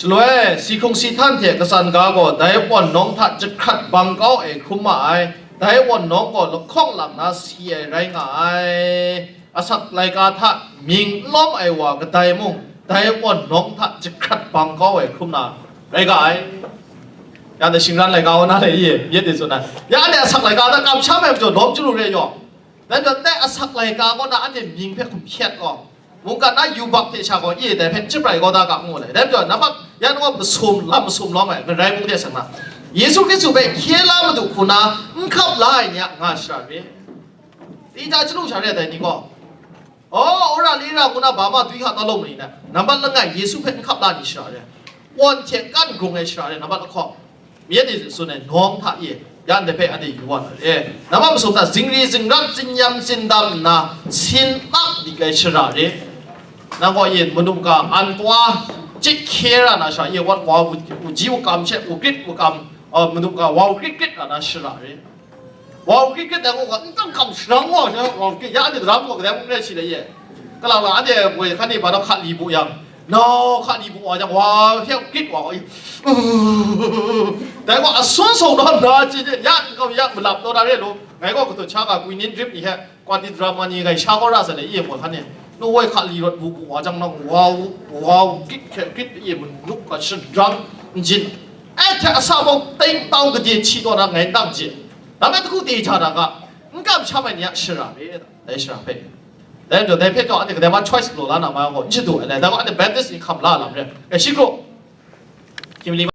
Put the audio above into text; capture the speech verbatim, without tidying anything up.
Shaloi, si hkrung si htan hte katsan ga gaw dai Awn nawng hta jahkrat bang kau ai hkrum ma ai, dai Awn nawng gaw lahkawng lang na si ai rai nga ai. Asak laika hta mying n lawm ai wa kadai mung, dai Awn nawng hta jahkrat bang kau ai hkrum na rai ga ai. Ya de shingran laika wa na le ye, ye de tsun ai. Ya de asak laika hta kamsham ai majaw lawm chyalu re yaw. Dai majaw, dai asak laika kaw na anhte mying hpe hkum hkyet gaw, mungkan na yubak hte sha gaw, i, dai hpe chyip rai kau da ga, ngu ai. Dai majaw, nambat yan gaw masum, lam masum lawm ai, marai mung de sang na, Yesu Hkristu hpe hkye la madu hku na n hkap la ai ni a nga shara re. Di ta chyalu sha re dai ni gaw, o, ora lira ngu na ba ma dwi hka taw lawm ni na, nambat langai Yesu hpe n hkap la ni shara re. Awn hte kan grung ai shara re, nambat lahkawng. Myit ni tsun ai nawng hta e, ya ndai hpe anhte yu wa na re. Nambat masum hta zingri zingrat, tsinyam tsindam nna, sin ap dik ai shara re. Nang gaw yin, madum ga an twa, chyeju hkye ra na sha, ye wat wa, u, u ji u kam she, u grit u kam, uh, madum ga wa u grit grit ra na shara re. Wa u grit grit ai gaw, n tang kam sharang wa sha, wa u grit, ya anhte daram gaw kadai mung rai shi le ye. Kalang lang anhte woi hkan ni ba na hka li bu yang, nau hka li bu wa jang, wa hte grit wa, dai gaw asun song daw nna chye chye, ya n kau ya malap taw na re lu, ngai gaw katut sha ga kwinin rip ni hte, kwati drama ni gai sha kau ra sa le, i mu hkan ni, nu woi hka li rawt bu bu wa jang nang, wau, wau, grit hte grit i mu nup ga shadrang n jin, ai hte asa bau teng tau gade hti taw na ngai n dang je, dang ai hku de hta da ga, n kamsham ai ni a shara re, dai shara hpe. Dai majaw, dai hpe gaw anhte kadai ma choice galaw la na ma gaw, n shadu ai, dai gaw anhte Baptist ni hkam la lam re ai, shi gaw, hkying li